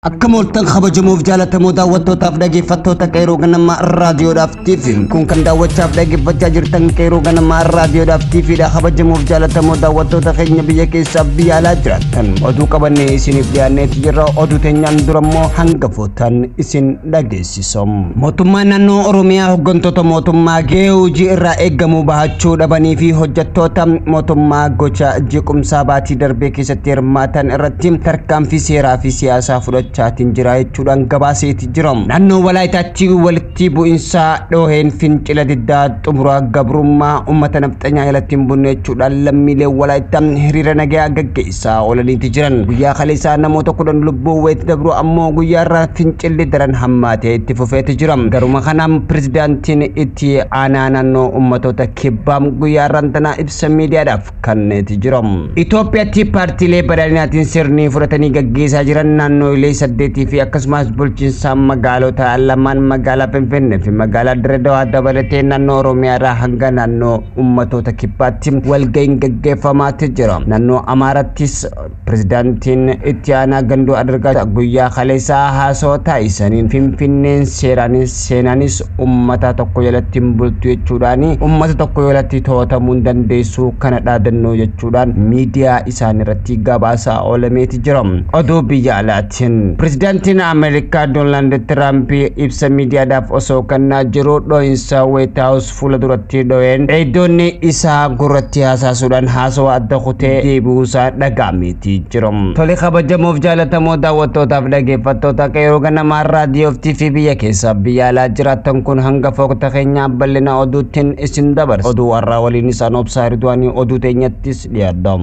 Akka mooltan kabajamuuf jaalatamoo daawwattootaaf dhaggeeffattoota Qeerroo Ganamaa raadiyoodhaaf TV kun kan daawwachaaf dhaggeeffachaa jirtan Qeerroo Ganamaa raadiyoodhaaf TVdha. Kabajamuuf jaalatamoo daawwattoota keenya biyya keessaa biyya alaa jiraattan oduu qabannee isiniif dhiyaanneeti jirra. Oduu teenyaan durammoo hangafootaan isin dhageessisu. Mootummaan naannoo Oromiyaa hooggantoota mootummaa gahee hojii irraa eegamuu bahachuu dhabanii fi hojjettoota mootummaa gocha jeequmsaa baatii darbee keessatti hirmaatan irratti tarkaanfii seeraa fi siyaasaa fudhachuu chaatiin jira jechuudhaan gabaaseeti jira. Naannoo Walaayitaatti walitti bu'insa dhooheen fincila diddaa xumuraa gabrummaa uummata nafxanyaa jalatti hin bunne jechuudhaan lammiilee Walaayittaa hiriira nagaa gaggeessaa oolaniiti jiran. Guyyaa kaleessaa namoota 10 lubbuu wayitti dabru ammoo guyyaa irraa fincilli daran hammaatee itti fufeeti jira. Garuma kanaan pirezidaantiin itti aanaa naannoo uummattoota kibbaa guyyaa irraan tanaa ibsa miidiyaadhaaf kenneeti jira. Itoophiyaatti paartiilee badhaadhinaatiin sirni fudhatanii gaggeessaa jiran naannolee 8 fi akkasumas bulchiinsa magaalota lamaan magaalaa Finfinnee fi magaalaa Dirreedawaa dabalatee naannoo Oromiyaa irraa hanga naannoo uummattoota kibbaatti walga'iin gaggeeffamaatti jira. Naannoo Amaarattis pirezidaantiin itti aanaa Ganduu Adargaa guyyaa kaleessaa haasawaa taasisaniin Finfinneen seeraanis seenaanis uummata tokko jalatti hin bultu jechuudhaan uummata tokko jalatti to'atamuu hin dandeessu kana dhaadannoo jechuudhaan miidiyaa isaan irratti gabaasaa oolameeti jira. Oduu biyya alaatiin Pirezidaantiin Ameerikaa Doonaald Tiraamp ibsa miidiyaadhaaf osoo kennaa jiru dho'insa Waayit Haawus fuula duratti dho'een eegdonni isaa gurratti hasaasuudhaan haasawaa adda kutee deebi'uusaa dhaga'ameeti jira. Tole kabajamuuf jaalatamoo daawwattootaaf dhaggeeffattoota Qeerroo Ganamaa raadiyoof TV biyya keessaa biyya alaa jiraattan kun hanga fookta keenyaa bal'ina oduutiin isin dabarsa. Oduu warraa waliin isaan obsaa hirduanii oduu teenyattis dhiyaadha.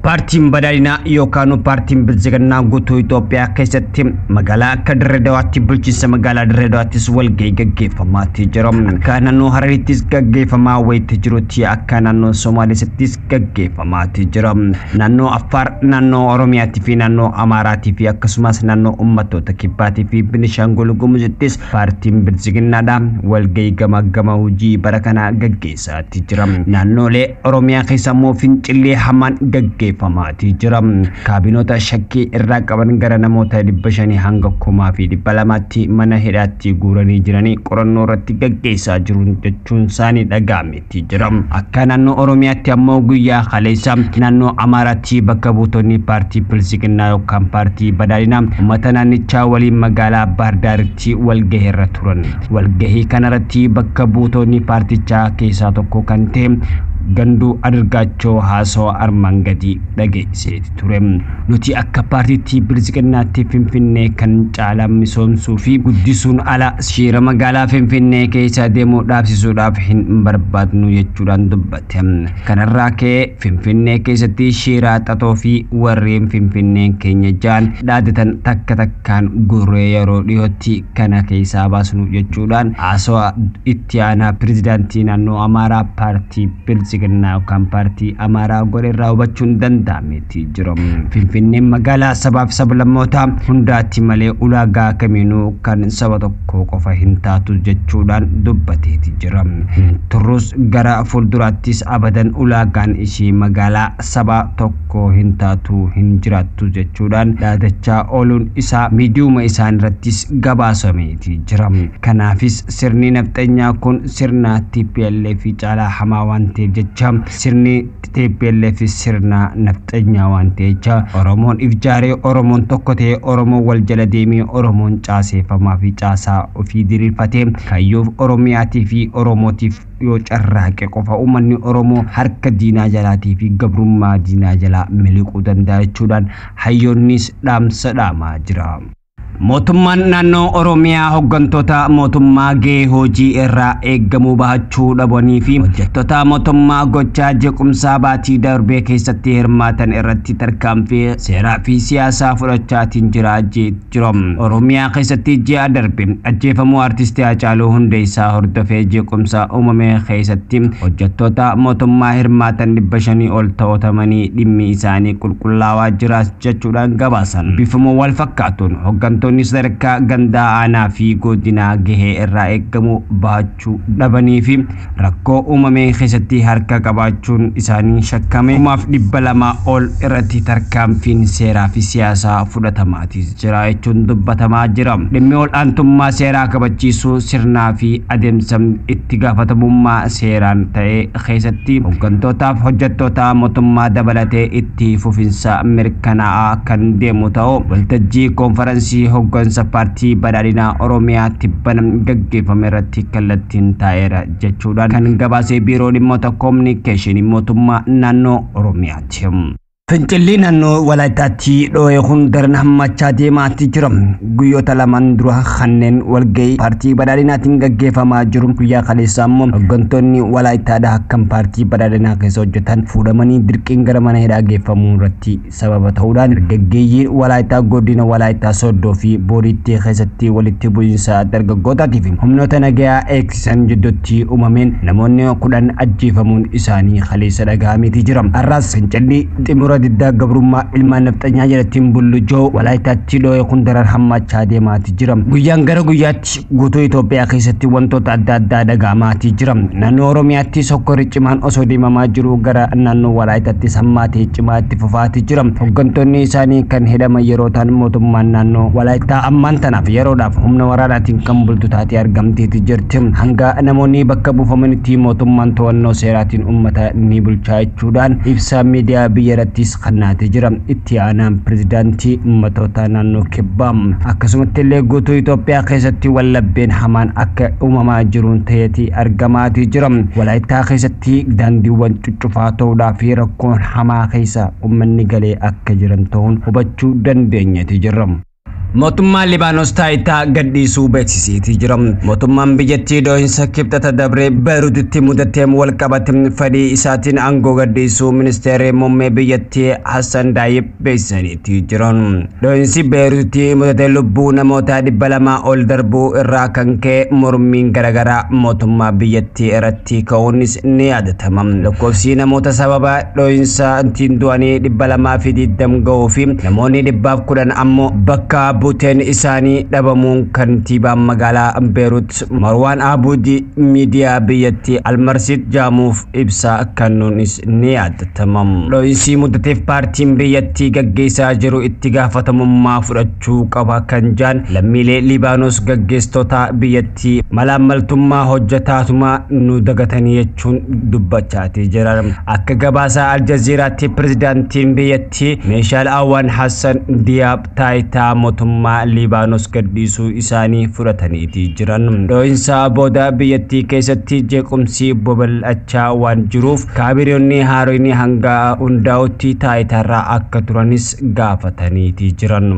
Paartiin badhaadhinaa yookaan paartiin bilchiginnaa guutuu Itoophiyaa keessatti magaalaa akka Dirreedawaatti bulchiinsa magaalaa Dirreedawaattis walgahii gaggeeffamaatti jira. Akka naannoo Hararittis gaggeeffamaa wayitti jirutti akka naannoo Somaaleessittis gaggeeffamaatti jira. Naannoo Affaar, naannoo Oromiyaatti fi naannoo Amaaraatii fi akkasumas naannoo uummattoota Kibbaatii fi Binishaangul Gumuzittis paartiin bilchiginnaadha walgahii gama gama hojii bara kanaa gaggeessaatti jira. Naannoolee Oromiyaa keessa immoo fincillee hamaan gaggeeffamaati jira. Kaabinoota shakkii irraa qaban gara namoota 500 hanga 1200tti mana hidhaatti guuranii jiranii qorannoo irratti gaggeessaa jiru jechuun isaanii dhaga'ameeti jira. Akka naannoo Oromiyaatti ammoo guyyaa kaleessa naannoo Amaaraatti bakka buutonni paartii Bilchiginnaa yookaan paartii badhaadhinaa uummata naannichaa waliin magaalaa Baahirdaaritti walgahiirra turan. Walgahii kanarratti bakka buutonni paartichaa keessaa tokko kan ta'e Ganduu Adargaachoo haasawaa armaan gadii dhageessiseeti ture. Nuti akka paartiitti Bilchiginnaatti Finfinnee kan caalaa misoomsuu fi guddisuun ala shiira magaalaa Finfinnee keessa deemuu dhaabsisuudhaaf hin barbaadnu jechuudhaan dubbate. Kanarraa ka'ee Finfinnee keessatti shiira xaxoo fi warreen Finfinneen keenya jaan dhaadatan takka takkaan gurree yeroo dhiyootti kana keessaa baasnu jechuudhaan haasawaa itti aanaa pirezidaantii naannoo Amaaraa paartii Bilchiginnaa yookaan paartii Amaaraa godhe irraa hubachuun danda'ameeti jira. Finfinneen magaalaa sabaaf sablammoota hundaatti malee ulaagaa kamiinuu kan saba tokko qofa hin taatu jechuudhaan dubbateeti jira. Turus gara fuulduraattis abadan ulaagaan ishii magaalaa saba tokko hin taatu hin jiraattu jechuudhaan dhaadachaa ooluun isaa miidiyuma isaan irrattis gabaasameeti jira. Kanaafis sirni nafxanyaa kun sirna TPLF caalaa hamaa waan ta'eef jecha sirni TPLF sirna nafxanyaa waan ta'eef jecha Oromoon ifjaaree Oromoon tokko ta'ee Oromoon wal jala deemee Oromoon caaseeffamaa fi caasaa ofii diriirfatee kaayyoof Oromiyaatii fi Oromootiif yoo carraaqe qofa uummanni Oromoo harka diinaa jalaatii fi gabrummaa diinaa jalaa miliquu danda'a jechuudhaan hayyoonnis dhaamsa dhaamaa jira. Mootummaan naannoo Oromiyaa hooggantoota mootummaa gahee hojii irraa eegamuu bahachuu dhabanii fi hojjettoota mootummaa gochaa jeequmsaa baatii darbee keessatti hirmaatan irratti tarkaanfii seeraa fi siyaasaa fudhachaatiin jira jira. Oromiyaa keessatti ji'a darbe ajjeefamuu artistii Haacaaluu Hundeessaa hordofee jeequmsa uumame keessatti hojjettoota mootummaa hirmaatan 500 ol to'atamanii dhimmi isaanii qulqullaawaa jira jechuudhaan gabaasan. Bifuma wal fakkaatuun hooggantoonni Hooggantoonni sadarkaa gandaa, aanaa fi godinaa gahee irraa eegamu bahachuu dhabanii fi rakkoo uumame keessatti harka qabaachuun isaanii shakkame 2,200 ol irratti tarkaanfiin seeraa fi siyaasaa fudhatamaatis jira jechuun dubbatamaa jira. Dhimmi ol'aantummaa seeraa kabachiisuu, sirnaa fi adeemsa itti gaafatamummaa seeraan ta'e keessatti hooggantootaaf hojjettoota mootummaa dabalatee itti fufinsa mirkanaa'aa kan deemu ta'u waltajjii koonfaransii hooggansa paartii badhaadhinaa Oromiyaa tibbana gaggeeffame irratti kallattiin taa'eera jechuudhaan kan gabaasee biiroo dhimmoota koominikeeshinii mootummaa naannoo Oromiyaati. Fincilli naannoo Walaayitaatti dhoo'e kun daran hammachaa deemaatti jira. Guyyoota lamaan dura kanneen walgahii paartii badhaadhinaatiin gaggeeffamaa jiru, guyyaa kaleessaa immoo hooggantoonni Walaayitaadhaa kan paartii badhaadhinaa keessa hojjetan fuudhamanii dirqiin gara mana hidhaa geeffamuu irratti sababa ta'uudhaan dargaggeeyyiin Walaayitaa godina Walaayitaa Sooddoo fi Boodiitti keessatti walitti bu'iinsa dargaggootaatii fi humnoota nagayaa eegsisan jidduutti uumameen namoonni 10 ajjeefamuun isaanii kaleessa dhagahameeti jira. Har'aas fincilli xumura diddaa gabrummaa ilmaan nafxanyaa jalatti Bullujoo Walaayitaatti dhoo'e kun daran hammachaa deemaati jira. Guyyaan gara guyyaatti guutuu Itoophiyaa keessatti wantoota adda addaa dhaga'amaati jira. Naannoo Oromiyaatti sokkorri cimaan osoo deemamaa jiru gara naannoo Walaayitaatti hammaatee cimaa itti fufaati jira. Hooggantoonni isaanii kan hidhaman yeroo ta'an, mootummaan naannoo Walaayitaa ammaan tanaaf yeroodhaaf humna waraanaatiin kan bultu taatee argamteeti jirti. Hanga namoonni bakka buufamanitti mootummaan to'annoo seeraatiin uummata ni bulchaa jechuudhaan ibsa miidiyaa biyya irrattis kannaatee jira. Itti aanaan pirezidaantii uummattoota naannoo Kibbaa, akkasumatti illee guutuu Itoophiyaa keessatti wallabbeen hamaan akka uumamaa jiruun ta'eeti argamaatii jira. Walaayitaa keessatti daandiiwwan cuccufaa ta'uudhaa fi rakkoon hamaa keessa uummanni galee akka jiran ta'uun hubachuu dandeenyeeti jirra. Mootummaan Libaanos taayitaa gadhiisuu beeksiseetii jira. Mootummaan biyyattii dhoohinsa kibxata dabree Beeruutitti mudateen wal qabate fedhii isaatiin aangoo gadhiisuu ministeerri muummee biyyattii Hassan Daayib beeksisaniitii jiran. Dhoohinsi Beeruutitti mudate lubbuu namoota 200 ol darbuu irraa kan ka'e mormiin garaagaraa mootummaa biyyattii irratti ka'uunis ni yaadatama. Lakkoofsi namoota sababa dhoohinsaatiin du'anii 220 ga'uu fi namoonni 110 ammoo bakka buuteen isaanii dhabamuun kantiibaan magaalaa Beerut Marwaan Abuudi miidiyaa biyyattii Almarsit jaamuuf ibsa kennuunis ni yaadatama. Dhoohinsii mudateef paartiin biyyattii gaggeessaa jiru itti gaafatamummaa fudhachuu qaba kan jaan lammiilee Libaanos, gaggeessitoota biyyattii malaammaltummaa hojjetaatuma nu dagatanii jechuun dubbachaatii jiran. Akka gabaasaa Aljaziiraatti pirezidaantiin biyyattii Meeshaal Awwaan Hassan Diyaab taayitaa mootummaa Liibaanos gadhiisuu isaanii fudhataniitii jiran. Dhoohinsa booda biyyattii keessatti jeequmsi babal'achaa waan jiruuf kaabinoonni haaronni hanga hundaa'utti taayitaarraa akka turanis gaafataniitii jiran.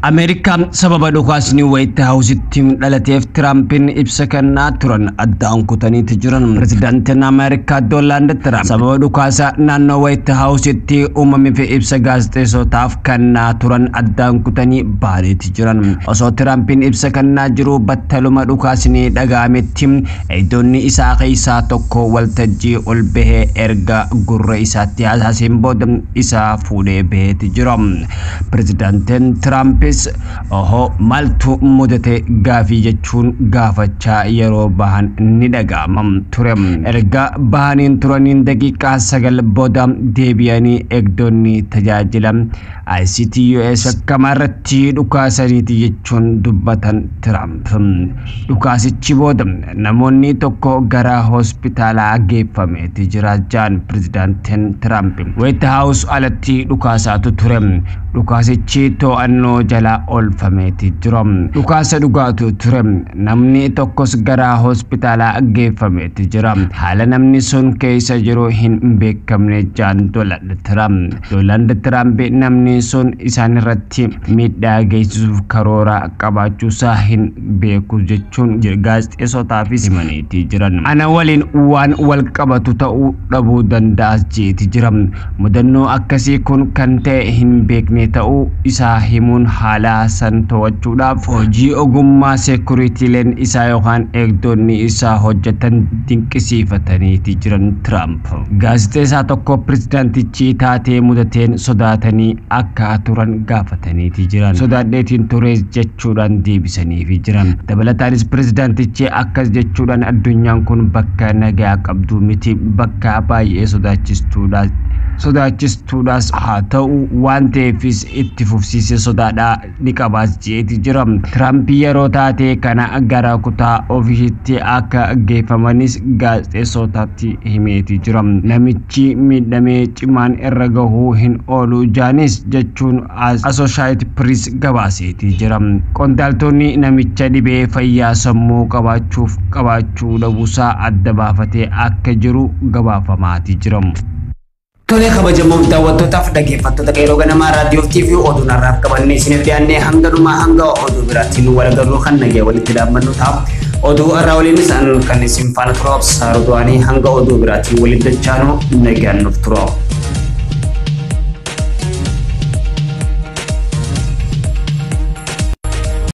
Ameerikaan sababa dhukaasni Waayit Haawusitti dhalateef Tiraampiin ibsa kennaa turan addaan kutaniiti jiran. Pirezidaantiin Ameerikaa Doonaald Tiraamp sababa dhukaasa naannoo Waayit Haawusitti uumamee fi ibsa gaazexeessotaaf kennaa turan addaan kutanii baaniiti jiran. Osoo Tiraampiin ibsa kennaa jiru battaluma dhukaasni dhaga'ametti eegdonni isaa keessaa tokko waltajjii ol bahee erga gurra isaatti hasaaseen booda isaa fuudhee baheeti jira. Pirezidaantiin Tiraampis ohoo, maaltu mudate gaafii jechuun gaafachaa yeroo bahan ni dhaga'ama ture. Erga bahaniin turaniin daqiiqaa 9 booda deebi'anii eegdonni tajaajila ICT US shakkamaa irratti dhukaasaniiti jechuun dubbatan Tiraamp. Dhukaasichi booda namoonni tokko gara hospitaalaa geeffameeti jira jaan pirezidaantiin Tiraamp. Waayit Haawus alatti dhukaasaatu ture. Dhukaasichi to'annoo jala oolfameeti jira. Dhukaasa dhugaatu ture. Namni tokkos gara hospitaalaa geeffameeti jira. Haala namni sun keessa jiru hin beekamne jaan Doonaald Tiraamp. Doonaald Tiraamp namni sun isaan irratti miidhaa geessisuuf karoora qabaachuusaa hin beeku jechuun gaazexeessotaafis himaniiti jiran. Ana waliin waan wal qabatu ta'uu dhabuu danda'as jeeti jira. Mudannoo akkasii kun kan ta'e hin beekne ta'uu isaa himuun Haala san to'achuudhaaf hojii ogummaa seekuriitiileen isaa yookaan eegdonni isaa hojjetan dinqisiifataniiti jiran Tiraamp. Gaazexeessaa tokko pirezidaantichi taatee mudateen sodaatanii akka turan gaafataniiti jiran. Sodaadheetiin turees jechuudhaan deebisaniifi jiran. Dabalataanis pirezidaantichi akkas jechuudhaan, addunyaan kun bakka nagaa qabdu miti, bakka baay'ee sodaachistuudha. Sodaachistuudhaas haa ta'u waan ta'eefis itti fufsiisee sodaadhaa ni qabaas jeeti jira. Tiraamp yeroo taatee kana gara kutaa ofiisitti akka geeffamanis gaazexeessootaatti himeeti jira. Namichi miidhamee cimaan irra gahuu hin oolu jaanis jechuun Associated Press gabaaseeti jira. Qondaaltonni namicha dhibee fayyaa sammuu qabaachuuf qabaachuu dhabuusaa adda baafatee akka jiru gabaafamaati jira. Tole, kabajamoof daawwattootaaf dhaggeeffattoota Qeerroo Ganamaa Raadiyoo fi TV, oduun har'aaf qabannee isiniif dhiyaannee hanga dhumaa, hanga oduu biraatti nu wal agarru kan nagaya walitti dhaabbannu ta'a. Oduu har'aa waliinis kan isin faana tura Obsaa Rodowaanii, hanga oduu biraatti walitti dachaanu nagaan nuuf tura.